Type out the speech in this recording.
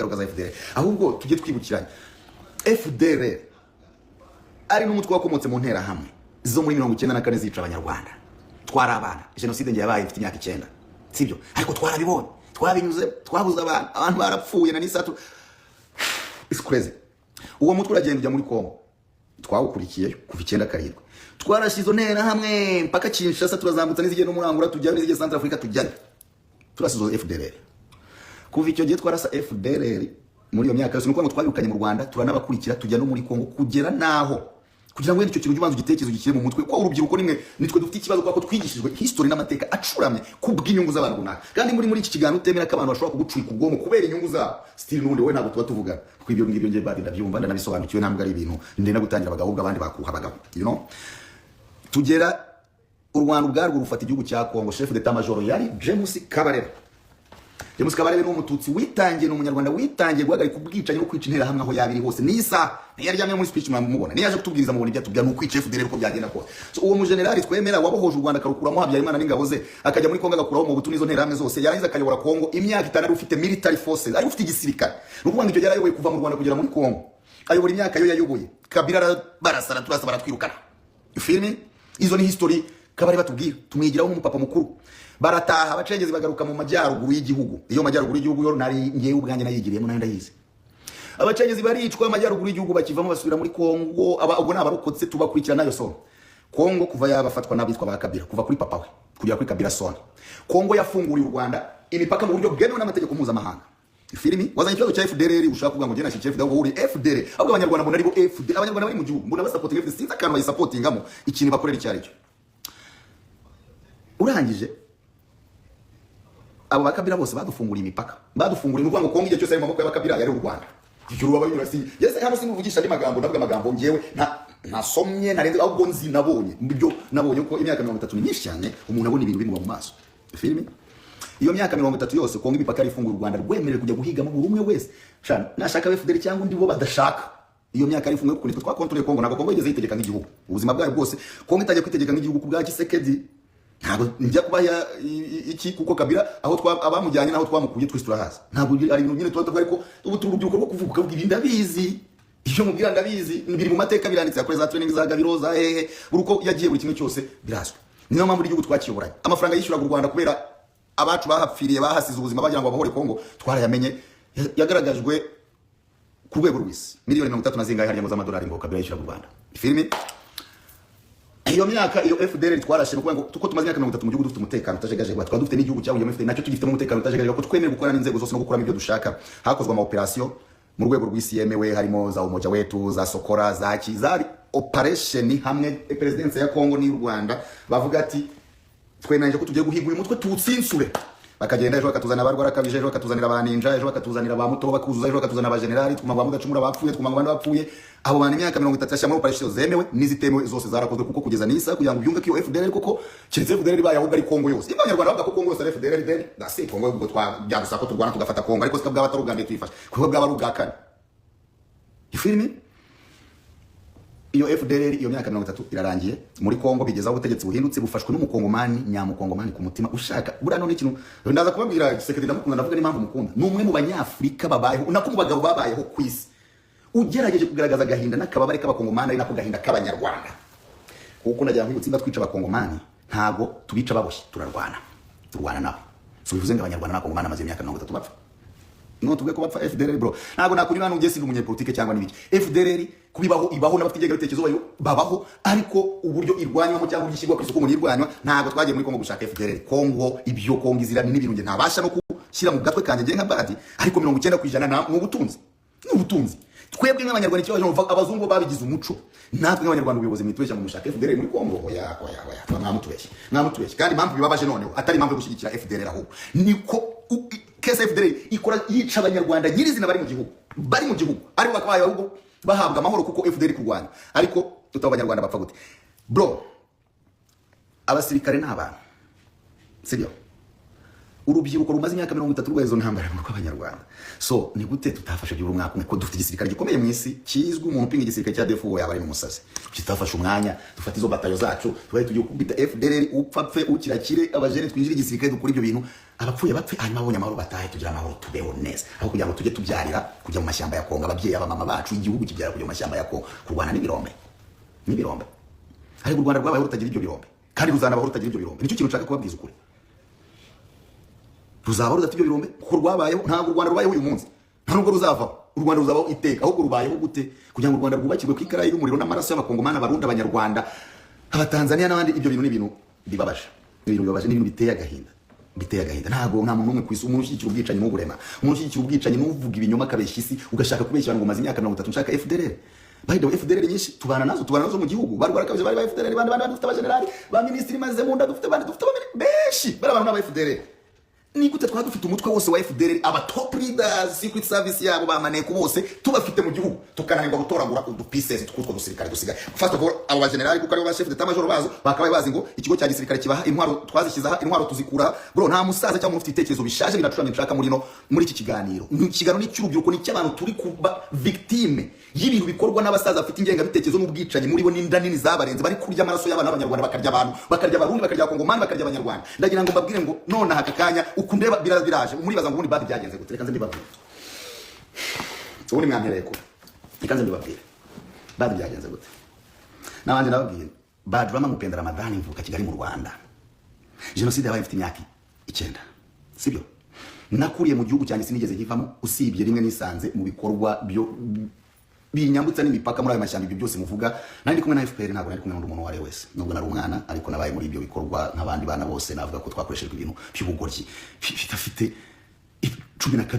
ingaruka za FDLR. Ahubwo tujye twibukiranya, FDLR ari n'umutwe wakomotse mu Nterahamwe zo muri 94 zica Abanyarwanda. Twari abana, jenoside ngiye yabaye mfite imyaka 9, sibyo? Ariko twarabibonye, twabinyuze, twabuze abantu, abantu barapfuye na n'isatu. It's crazy. Uwo mutwe uragenda ujya muri Kongo, twawukurikiye kuva 97, twarashe izo Nterahamwe mpaka Kinshasa, turazambutsa n'izigiye no muri Angola tujyayo, n'izigiye Central Africa tujyayo, turasa izo FDLR. Kuva icyo gihe twarasa FDLR muri iyo myaka yose, ni ukuvuga ngo twabirukanye mu Rwanda, turanabakurikira, tujya no muri Kongo, kugera naho kugira ngo wenda icyo kintu ujye ubanza ugitekerezo, gishyire mu mutwe ko urubyiruko nimwe nitwe dufite ikibazo, kubera ko twigishijwe history n'amateka acuramye kubw'inyungu z'abantu runaka. Kandi muri iki kiganiro utemera ko abantu bashobora kugucurika ubwonko kubera inyungu zabo, still n'ubundi wowe ntabwo tuba tuvugana, kuko ibyo ngibyo njye badi ndabyumva, ndanabisobanukiwe. Ntabwo ari ibintu ndenda gutangira abagabo, ahubwo abandi bakuha abagabo. Tugera u Rwanda ubwarwo rufata igihugu cya Kongo, chef d'état major yari James Kabarebe. James Kabarebe ni Umututsi witangiye, ni Umunyarwanda witangiye guhagarika ubwicanyi no kwica Interahamwe aho yabiri hose. Nisa niyo aryamye muri speech mwamubona, niyo yaje kutubwiriza mubona ibyo atubwira, ni ukwica FDLR uko byagenda kose. So uwo mujenerali twemera wabohoje u Rwanda, akarukuramo Habyarimana n'ingabo ze, akajya muri Kongo agakuraho Mobutu n'izo Nterahamwe zose, yarangiza akayobora Kongo imyaka 5, ari ufite military forces, ari ufite igisirikare. Ni ukuvuga ngo icyo gihe yarayoboye kuva mu Rwanda kugera muri Kongo, ayobora imyaka yo yayoboye, Kabila barasara, turasa, baratwirukana. You feel me? Izo ni history Kabari batubwira, tumwigiraho nk'umupapa mukuru. Barataha, abacengezi bagaruka mu majyaruguru y'igihugu. Iyo majyaruguru y'igihugu yo nari ngewe ubwanjye nayigiriyemo, nayo ndayizi. Abacengezi baricwa, amajyaruguru y'igihugu bakivamo basubira muri Kongo. Aba ubwo ni abarokotse, tubakurikira nayo. So Kongo kuva yabafatwa n'abitwa ba Kabila, kuva kuri papa we kugera kuri Kabila son, Kongo yafunguriye u Rwanda imipaka mu buryo bwemewe n'amategeko mpuzamahanga. Filimi wazanye ikibazo cya FDLR, ushaka kuvuga ngo njye nashyigikiye FDLR, uri FDLR. Ahubwo Abanyarwanda mbona aribo FDLR, Abanyarwanda bari mu gihugu mbona basupportinga FDLR, sinzi akantu bayisupportingamo, ikintu bakorera icyo ari cyo. Urangije abo bakabira bose badufunguriye imipaka, badufunguriye. Ni ukuvuga ngo Kongo igihe cyose ari mu maboko y'Abakabira yari u Rwanda. Icyo ruba binyura si yese hano, sinuvugisha andi magambo, ndavuga amagambo ngewe nta nasomye narenze, ahubwo nzi nabonye, ibyo nabonye, ko imyaka 30 ni myinshi cyane, umuntu abona ibintu bimuba mu maso. Filimi iyo myaka 30 yose Kongo imipaka yari ifunguye, u Rwanda rwemerewe kujya guhigamo buri umwe wese. Sha, nashaka FDL cyangwa undi bo badashaka, iyo myaka yari ifunguye, kuko nitwe twakontoreye Kongo. Ntabwo Kongo yigeze yitegeka nk'igihugu ubuzima bwayo bwose. Kongo itangiye kwitegeka nk'igihugu ku bwa Tshisekedi. Ntabwo njya kuba ya iki, kuko Kabila aho twa abamujyanye naho twamukuye twese turahazi. Ntabwo ari ibintu nyine tuba tuvuga, ariko ubu turi urubyiruko rwo kuvuga, ukavuga ibi ndabizi, ibyo mubwira ndabizi, biri mu mateka, biranditse. Yakoze za training za Gabiro za hehe, buri uko yagiye, buri kimwe cyose birazwi. Niyo mpamvu igihugu twakiyoboranye, amafaranga yishyuraga u Rwanda kubera abacu bahapfiriye, bahasize ubuzima bagira ngo babohore Kongo, twarayamenye, yagaragajwe ku rwego rw'isi, miliyoni 30 na zingahe harya ngo z'amadolari ngo Kabila yishyuraga u Rwanda. Filimi iyo myaka iyo FDLR twarashe, ni ukuvuga ngo tuko tumaze imyaka 30 mu gihugu dufite umutekano utajegajega, twaba dufite n'igihugu cyahungiyemo FDLR nacyo tugifitemo umutekano utajegajega, ko twemerewe gukorana n'inzego zose no gukuramo ibyo dushaka. Hakozwe ama operation mu rwego rw'isi yemewe, harimo za Umoja Wetu, za Sokora, za ki, zari operation hamwe presidency ya Kongo n'iy'u Rwanda, bavuga ati twemeranyije ko tugiye guhiga uyu mutwe tuwutsinsure. Bakagenda, ejo bakatuzanira abarwara kabije, ejo bakatuzanira ba ninja, ejo bakatuzanira ba muto bakuzuza, ejo bakatuzanira aba generali, twumva ba Mudacumura bapfuye, twumva ngo abandi bapfuye. Abo bantu imyaka 30 yashyira muri operation zemewe n'izitemewe zose zarakozwe, kuko kugeza n'isa kugira ngo ubyumve ko iyo FDLR koko, keretse FDLR ibaye ahubwo ari Kongo yose. Niba Abanyarwanda bavuga ko Kongo yose ari FDLR, then that's it. Kongo ubwo twa byadusaba ko turwana tugafata Kongo, ariko siko bwaba atari ubwa mbere tuyifashe, kuko bwaba ari ubwa kane. You feel me? Iyo FDLR, iyo myaka 30 irarangiye muri Kongo, bigeze aho ubutegetsi buhindutse, bufashwe n'Umukongomani nyamukongomani ku mutima ushaka. Buriya none ikintu ndaza kubabwira, Tshisekedi ndamukunda, ndavuga n'impamvu mukunda. Ni umwe mu Banyafurika babayeho, nako mu bagabo babayeho ku isi, ugerageje kugaragaza agahinda n'akababare k'Abakongomani, ari nako gahinda k'Abanyarwanda. Kuko ndagira ngo nkwibutse, twica Abakongomani ntago tubica baboshye, turarwana, turwana nabo. So bivuze ngo Abanyarwanda n'Abakongomani bamaze imyaka 30 bapfa. No tuvuge ko bapfa FDLR, bro, ntabwo nakunyura hano ngiye, sindi umunyepolitike cyangwa n'ibiki. FDLR kubibaho ibaho, n'abafite ingengabitekerezo bayo babaho, ariko uburyo irwanywamo cyangwa uburyo ishyirwa ku isoko ngo nirwanywa, ntabwo twagiye muri Kongo gushaka FDLR. Kongo, ibyo Kongo izira ni n'ibintu nge ntabasha no gushyira mu gatwe kanjye ngiye nka badi, ariko 90% ni ubutunzi, ni ubutunzi. Twebwe nk'Abanyarwanda ikibazo numva abazungu babigize umuco, natwe nk'Abanyarwanda ubuyobozi mwitubeshya ngo mushake FDLR muri Kongo. Oya, oya, oya, mwamutubeshya, mwamutubeshya. Kandi impamvu bibabaje noneho atari impamvu yo gushyigikira FDLR, ahubwo niko case FDLR ikora yica Abanyarwanda nyirizina bari mu gihugu, bari mu gihugu ariko bakabaye ahubwo bahabwa amahoro kuko FDLR kurwanya. Ariko tutaba Abanyarwanda bapfa gute, bro? Abasirikare ni abantu, sibyo? Urubyiruko rumaze imyaka 30 rwaye izo ntambara ni urw'Abanyarwanda. So ni gute tutafashe byibura umwaka umwe, ko dufite igisirikare gikomeye mu isi kizwi? Umuntu upinga igisirikare cya ADF yaba ari n'umusazi. Tutafashe umwanya dufate izo batayo zacu, tubaye tugiye gukubita FDLR, upfa pfe, ukirakire, abajene twinjire igisirikare, dukora ibyo bintu, abapfuye bapfe, hanyuma abonye amahoro batahe, tugira amahoro, tubeho neza, aho kugira ngo tujye tubyarira kujya mu mashyamba ya Kongo. Ababyeyi, abamama bacu, igihugu kibyara kujya mu mashyamba ya Kongo kurwana n'ibirombe n'ibirombe. Ariko u Rwanda rwabayeho rutagira ibyo birombe, kandi ruzanabaho rutagira ibyo birombe. Nicyo kintu nshaka kubabwiza ukuri. Ruzaba rudafite ibyo birombe kuko rwabayeho. Ntabwo u Rwanda rubayeho uyu munsi, nta nubwo ruzavaho. U Rwanda ruzabaho iteka. Ahubwo rubayeho gute kugira ngo u Rwanda rwubakirwe ku ikarayi y'umuriro n'amaraso y'Abakongomani, Abarundi, Abanyarwanda, Abatanzania n'abandi? Ibyo bintu ni ibintu bibabaje, ni ibintu bibabaje, ni ibintu biteye agahinda, biteye agahinda. Ntabwo nta muntu n'umwe ku isi, umuntu ushyigikira ubwicanyi n'uburema, umuntu ushyigikira ubwicanyi n'uvuga ibinyoma, akabeshya isi, ugashaka kubeshya abantu ngo umaze imyaka 30 nshaka FDLR. By the way, FDLR nyinshi tubana nazo, tubana nazo mu gihugu. Bari barakabije, bari ba FDLR, bandi bandi. Dufite abajenerali, ba minisitiri maze mu nda, dufite bandi, dufite benshi bari abantu n'aba FDLR. Ni gute twaba dufite umutwe wose wa FDLR, aba top leaders, secret service yabo, ba maneko bose tubafite mu gihugu, tukananirwa gutoragura udu pieces tw'utwo dusirikare dusigaye? First of all, abo bajenerali, kuko aribo ba chef d'état major bazo, bakabaye bazi ngo ikigo cya gisirikare kibaha intwaro, twazishyize aha, intwaro tuzikura. Bro, nta musaza cyangwa umuntu ufite ibitekerezo bishaje binacuramye nshaka muri no muri iki kiganiro. Ni ikiganiro ni cy'urubyiruko, ni cy'abantu turi kuba victime y'ibintu bikorwa n'abasaza bafite ingengabitekerezo n'ubwicanyi muri bo, n'inda nini zabarenze, bari kurya amaraso y'abana b'Abanyarwanda, bakarya abantu, bakarya Abarundi, bakarya Abakongomani, bakarya Abanyarwanda. Ndagira ngo mbabwire ngo none aka kanya uku ndeba biraje. Muribaza ngo ubundi badi byagenze gute? Reka nze mbibabwire. Ubundi mwampereye kure. Reka nze mbibabwire badi byagenze gute. Nabanje nababwiye Badrama Mupenda Ramadhani, mvuka Kigali mu Rwanda. Jenoside yabaye mfite imyaka 9, sibyo? Nakuriye mu gihugu cyanjye, sinigeze nkivamo, usibye rimwe nisanze mu bikorwa byo binyambutsa n'imipaka muri ayo mashyamba. Ibyo byose muvuga, nari ndi kumwe na FPR, ntabwo nari kumwe n'undi muntu uwo ari we wese. Nubwo nari umwana, ariko nabaye muri ibyo bikorwa nk'abandi bana bose. Navuga ko twakoreshejwe ibintu by'ubugoryi bidafite 12.